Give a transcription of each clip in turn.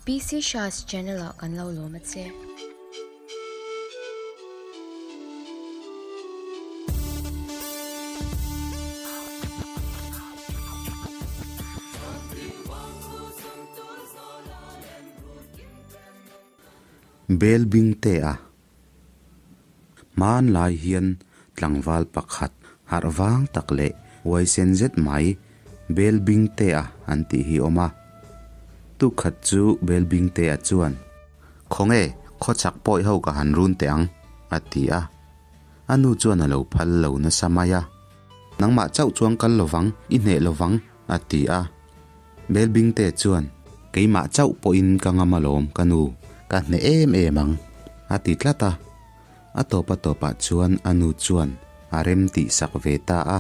PC Shah's channel ah kan lo lawm a che. Bel bing te a. Hmanlai hian tlangval pakhat harh vang tak leh uaisen zet mai Bel bing te a an tih hi awm a. Tukhat chu Bel bing te a chuan, Khawnge, khawchhak pawi ho ka han run teh ang, a ti a. A nu chuan a lo phal lo nasa mai a. Nangmah chauh chuan kal lovang, i hneh lovang, a ti a. Belbingte chuan, Keimah chauh pawhin ka ngam alawm ka nu, ka hneh em em ang, a ti tlat a. A tawp a tawpah chuan a nu chuan a rem tih sak ve ta a.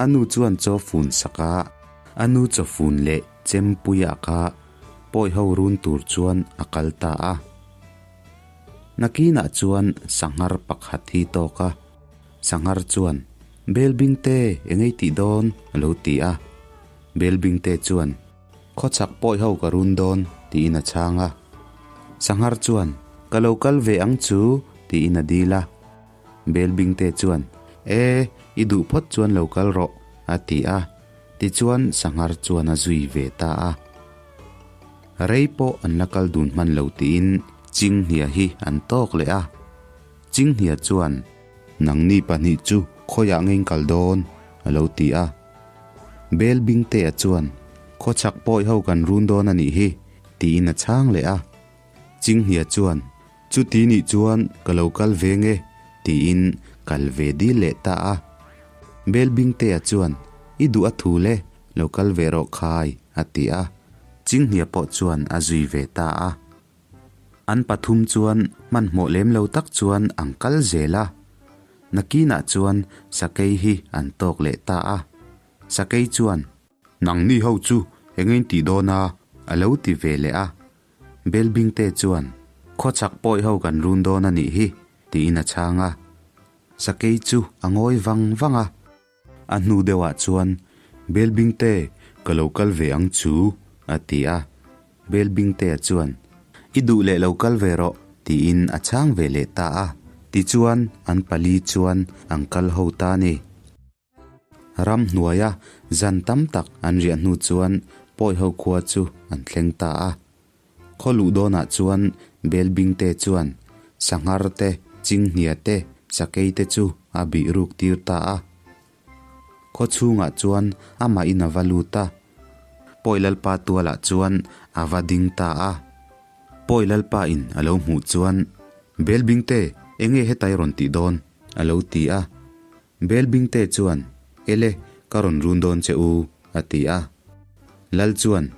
A nu chuan chaw fun sak a, a nu chaw fun leh chempuia kha pawi ho run tur chuan a kal ta a. Nakinah chuan sanghar pakhat hi tawk a. Sanghar chuan, Belbingte, engei tih dawn? a lo ti a. Belbingte chuan, Khawchhak pawi ho ka run dawn, tiin a chhang a. Sanghar chuan, Ka lo kal ve ang chu, tiin a dil a. Belbingte chuan, E, i duh phawt chuan lo kal rawh, a ti a. Tichuan Sanghar chuan a zui ve ta a. Rei pawh an la kal dun hman lo tiin Chinghnia hi an tawk leh a. Chinghnia chuan, Nangni pahnih chu khawiah nge in kal dawn? a lo ti a. Bel Bingtea chuan, Khawchhak pawi ho kan run dawn a nih hi, tiin a chhang leh a. Chinghnia chuan, Chuti nih chuan ka lo kal ve nge, tiin kal ve dil leh ta a. Bel Bingtea chuan, I duh a thu le, lo kal ve rawh khai, a ti a. Chinghnia pawh chuan a zui ve ta a. An pathum chuan hmanhmawh lem lo tak chuan an kal zel a. Nakinah chuan sakei hi an tawk leh ta a. Sakei chuan, Nangni ho chu eng in tih dawn a? a lo ti ve leh a. Belbingte chuan, Khawchhak pawi ho kan run dawn a nih hi, tiin a chhang a. Sakei chu a ngawi vang vang a. A hnu deuhah chuan, Belbingte, ka lo kal ve ang chu, a ti a. Belbingtea chuan, I duh leh lo kal ve rawh, tiin a chhang ve leh ta a. Tichuan, an pali chuan an kal ho ta a ni. Ramhnuaia zan tam tak an riah hnu chuan Pawiho khua chu an thleng ta a. Khaw luh dawnah chuan Belbingte chuan sanghar te, chinghnia te, sakei te chu a bih ruk tir ta a. Khaw chhungah chuan amah in a va lut a. Pawi Lalpa tualah chuan a va ding ta a. Pawi Lalpa in a lo hmuh chuan, Belbingte, enge hetai rawn tih dawn? a lo ti a. Belbingte chuan, Ele, ka rawn run dawn che u, a ti a. Lal chuan,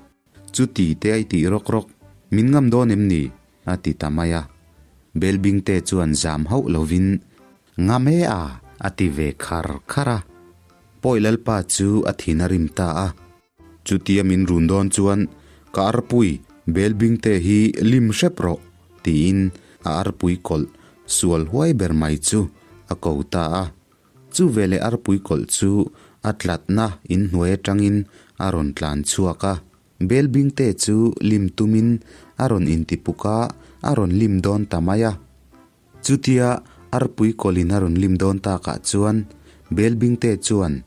Chuti te a i tih rawk rawk, min ngam dawn em ni? a ti ta mai a. Belbingte chuan zam hauh lovin, Ngam e a! a ti ve khar khar a. Pawi Lalpa chu a thin a rim ta a. Chutia min run dawn chuan, Ka arpui, Belbingte hi lim hrep rawh, tiin a arpui kawlh sual huai ber mai chu a ko ta a. Chu veleh arpui kawlh chu a tlatna inhnuai atangin a rawn tlan chhuak a. Belbingte chu lim tumin a rawn intipuk a, a rawn lim dawn ta mai a. Chutia arpui kawlhin a rawn lim dawn takah chuan Belbingte chuan,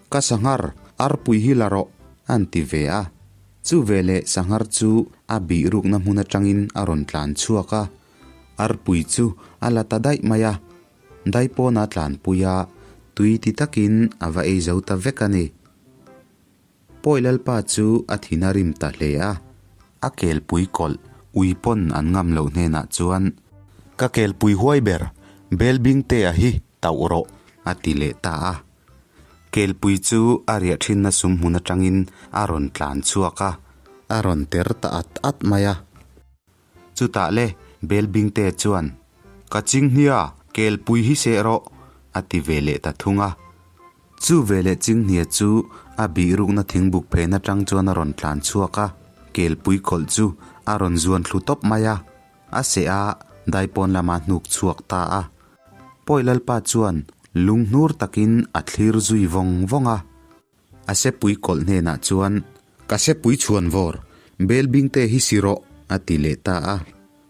Ka sanghar, arpui hi la rawh, an ti ve a. Chu veleh sanghar chu a bih rukna hmun atangin a rawn tlan chhuak a. Arpui chu a la ta daih mai a. Daipawn a tlanpui a, tui ti takin a va ei zo ta vek a ni. Pawi Lalpa chu a thin a rim ta hle a. A kelpui kawlh ui pawn an ngam loh hnenah chuan, Ka kelpui huai ber, Belbingtea hi tauh rawh, a ti leh ta a. Kelpui chu a riah thinna sum hmun atangin a rawn tlan chhuak a, a rawn ter ta at at mai a. Chutah le Belbingte chuan, Ka Chinghnia, kelpui hi seh rawh, a ti ve leh ta thung a. Chu ve leh Chinghnia chu a bih rukna thingbuk phen atang chuan a rawn tlan chhuak a, kelpui kawlh chu a rawn zuan thlu tawp mai a, a seh a, daipawn lama hnuk chhuak ta a. Pawi Lalpa chuan lunghnur takin a thlir zui vawng vawng a. A sepui kawlh hnenah chuan, Ka sepui chhuan vawr, Belbingte hi si rawh, a ti leh ta a.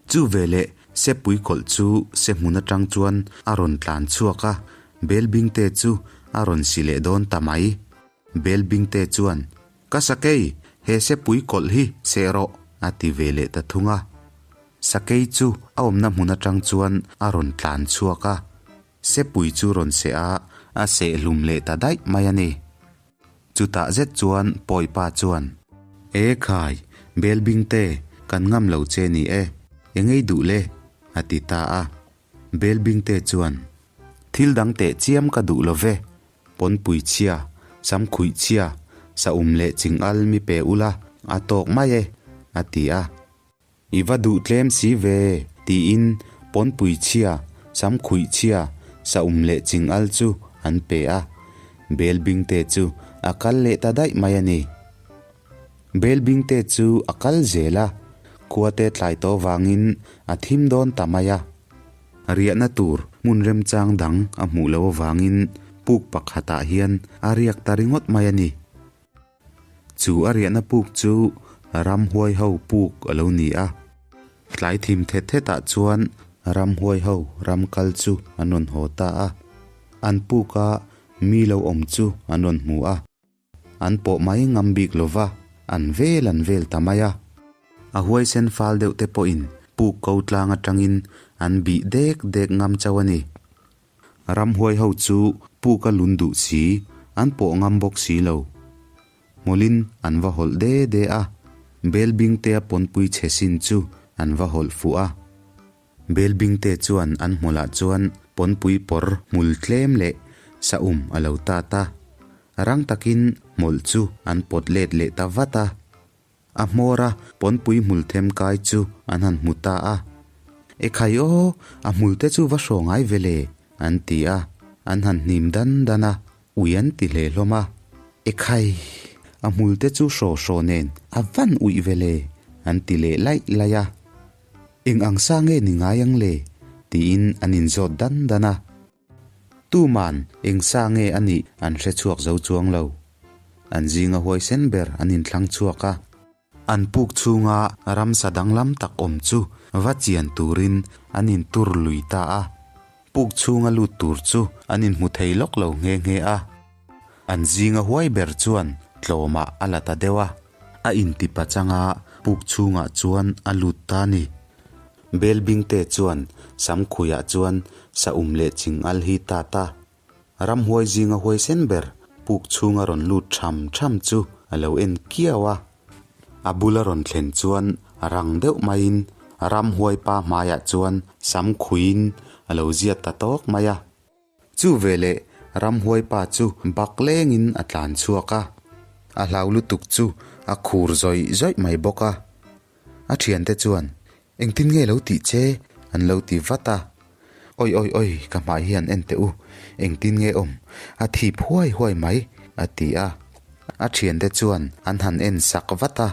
Chu veleh sepui kawlh chu sehmun atang chuan a rawn tlan chhuak a, Belbingte chu a rawn si leh dawn ta mai. Belbingte chuan, Ka sakei, he sepui kawlh hi seh rawh, a ti ve leh ta thung a. Sakei chu a awmna hmun atang chuan a rawn tlan chhuak a, sepui chu rawn seh a, a seh hlum leh ta daih mai a ni. Chutah zet chuan Pawipa chuan, E khai, Belbingte, kan ngam lo che ni e, engei duh le? a ti ta a. Belbingte chuan, Thil dang teh chiam ka duh lo ve, pawnpui chhia, samkhuih chhia, saum leh chingal mi pe ula a tawk mai e, a ti a. I va duh tlem si ve, tiin pawnpui chhia, samkhuih chhia, saum leh chingal chu an pe a. Belbingte chu a kal leh ta daih mai a ni. Belbingte chu a kal zel a, khuate tlai tawh vangin a thim dawn ta mai a. Riahna tur hmun remchang dang a hmuh loh avangin puk pakhatah hian a riak ta ringawt mai a ni. Chu a riahna puk chu ramhuai ho puk a lo ni a. Tlai thim thet thetah chuan ramhuai ho ram kal chu an rawn haw ta a. An puka mi lo awm chu an rawn hmu a. An pawh mai ngam bik lo va, an vel an vel ta mai a. A huaisen fal deuh te pawhin puk ko tlang atangin an bih dek dek ngam chauh a ni. Ramhuai ho chu puk a lun duh si, an pawh ngam bawk si lo. Hmawlin an va hawlh de de a, Belbingtea pawnpui chhe sin chu an va hawlh fuh a. Belbingte chuan an hmawlah chuan pawnpui pawr hmul tlem leh saum a lo tat a, rang takin hmawlh chu an pawt let leh ta vat a. A hmawr a pawnpui hmul them kai chu an han hmu ta a. Ekhai aw, a hmul te chu va hraw ngai ve le, an ti a, an han hnim dan dan a, ui an ti hle hlawm a. Ekhai, a hmul te chu hraw hraw nen a van uih ve le, an ti leh laih laih a. Eng ang sa nge ni ngai ang le? tiin an inzawt dan dan a. Tuman eng sa nge a nih an hre chhuak zo chuang lo. An zinga huaisen ber an inthlang chhuak a. An puk chhunga ramsa danglam tak awm chu va chian turin an intur lui ta a. Puk chhunga lut tur chu an inhmu thei lawk lo nghe nghe a. An zinga huai ber chuan tlawmah a la ta deuh a. A inti pachanga puk chhungah chuan a lut ta a ni. Belbingte chuan Samkhuiah chuan saum leh chingal hi ta ta. Ramhuai zinga huaisen ber puk chhunga rawn lut tham tham chu a lo en kiau a. A bula rawn thlen chuan rang deuh maiin ramhuai pa hmaiah chuan Samkhuiin a lo ziat ta tawk mai a. Chu veleh ramhuai pa chu bak lengin a tlan chhuak a, a hlau lutuk chu a khur zawih zawih mai bawk a. A thiante chuan, Engtin nge lo tih che? an lo ti vat a. Awi awi awi, ka hmai hian en teh u, engtin nge awm? A thip huai huai mai, a ti a. A thiante chuan an han en sak vat a.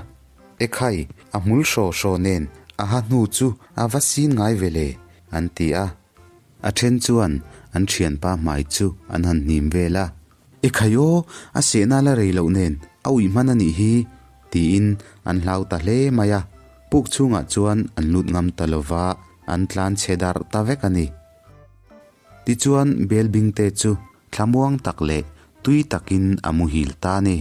Ekhai, a hmul hraw hraw nen a ha hnu chu a va sin ngai ve le, an ti a. A then chuan an thianpa hmai chu an han hnim vel a, I khai aw, a sehna la rei loh nen a uih hman a nih hi, tiin an hlau ta hle mai a. Puk chhungah chuan an lut ngam ta lo va, an tlan chhe darh ta vek a ni. Tichuan Belbingte chu thlamuang tak leh tui takin a muhil ta a ni.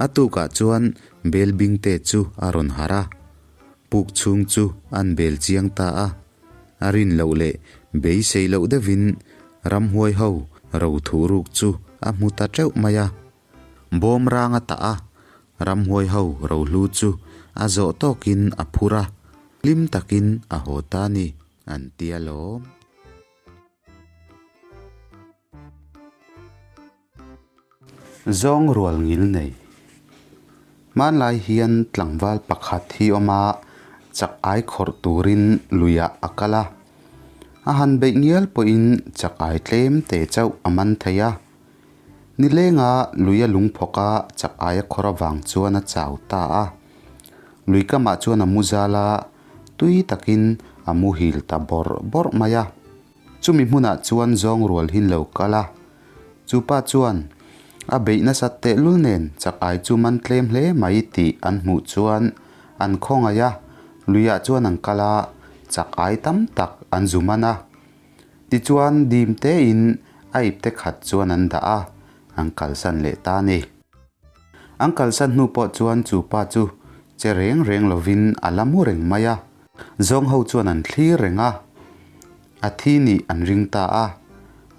A tukah chuan bel bingte chu a rawn harh a, puk chhung chu an bel chiang ta a. A rin loh leh beisei loh deuhin ramhuai ho ro thuh ruk chu a hmu ta teuh mai a. Bawm rang a tah a, ramhuai ho rohlu chu a zawh tawkin a phur a, hlim takin a haw ta a ni an ti alawm. Zawng rual ngil nei. Hmanlai hian tlangval pakhat hi awm a, chak ai khawrh turin luiah a kal a. A han beih ngial pawhin chak ai tlem te chauh a man thei a. Nilenga lui a lungphawk a, chak ai a khawrh avang chuan a chau ta a. Lui kamah chuan a mu zal a, tui takin a muhil ta bawrh bawrh mai a. Chumi hmunah chuan zawng rual hin lo kal a, chu pa chuan a beih nasat tehlul nen chak ai chu man tlem hle mai tih an hmuh chuan An khawngaih a, luiah chuan an kal a, chak ai tam tak an zu man a. Tichuan dim tein a ipte khat chuan an dah a, an kalsan leh ta a ni. An kalsan hnu pawh chuan chu pa chu che reng reng lovin a la mu reng mai a. Zawng ho chuan an thlir reng a, a thi nih an ring ta a,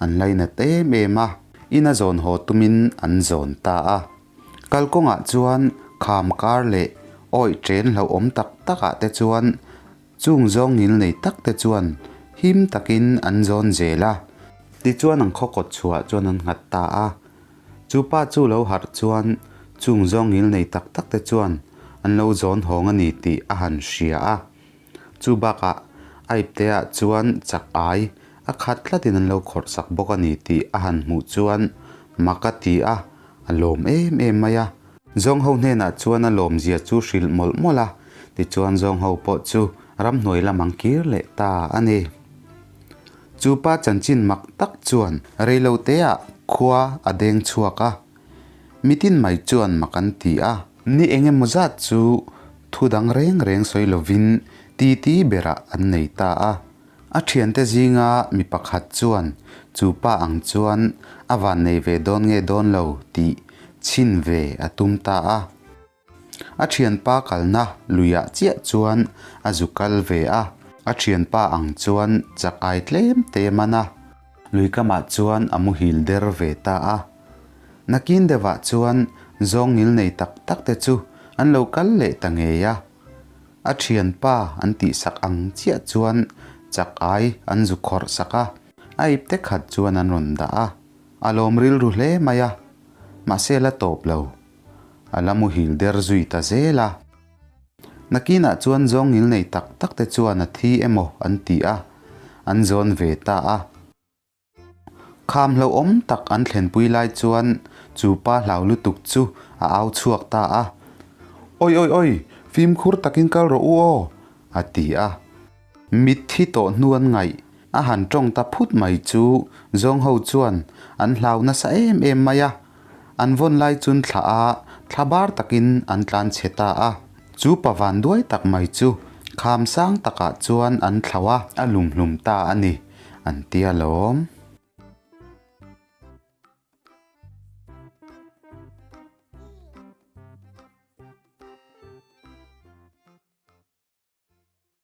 an lainat em em a, ina zawn haw tumin an zawn ta a. Kalkawngah chuan kham kar leh awih chen hlauhawm tak takah te chuan chung zawng ngil nei tak te chuan him takin an zawn zel a. Tichuan an khaw kawt chhuah chuan an nghat ta a. Chu pa chu lo harh chuan chung zawng ngil nei tak tak te chuan an lo zawn hawng a ni tih a han hria a. Chu bakah a ipteah chuan chak ai a khat tlatin an lo khawrh sak bawk a ni tih a han hmuh chuan mak a ti a, a lawm em em mai a. Zawng ho hnenah chuan a lawmzia chu hrilh mawlh mawlh a, tichuan zawng ho pawh chu ramhnuai lam ang kir leh ta a ni. Chu pa chanchin mak tak chuan reiloteah khua a deng chhuak a, mitin mai chuan mak an ti a. Ni eng emaw zat chu thu dang reng reng sawi lovin titi berah an nei ta a. A thiante zinga mi pakhat chuan chu pa ang chuan a van nei ve dawn nge dawn lo tih chhin ve a tum ta a. A thianpa kalna luiah chiah chuan a zu kal ve a, a thianpa ang chuan chak ai tlem te man a. Lui kamah chuan a muhil der ve ta a. Nakin deuhah chuan zawng ngil nei tak tak te chu an lo kal leh ta ngei a. A thianpa an tihsak ang chiah chuan chak ai an zu khawrh sak a, a ipte khat chuan an rawn dah a. A lawm rilru hle mai a, mahse la tawp lo. A la muhil der zui ta zel a. Nakinah chuan zawng ngil nei tak tak te chuan a thi emaw an ti a, an zawn ve ta a. Kham hlauhawm tak an thlenpui lai chuan chu pa hlau lutuk chu a au chhuak ta a. Oi oi oi, fimkhur takin kal rawh u aw, a ti a. Mitthi tawh hnu an ngaih a han tawng ta phut mai chu zawng ho chuan an hlau nasa em em mai a, an vawn lai chun thla a thla bar takin an tlan chhe ta a. Chu pa van duai tak mai chu kham sang takah chuan an thlauh a, a lumhlum ta a ni an tia lawm.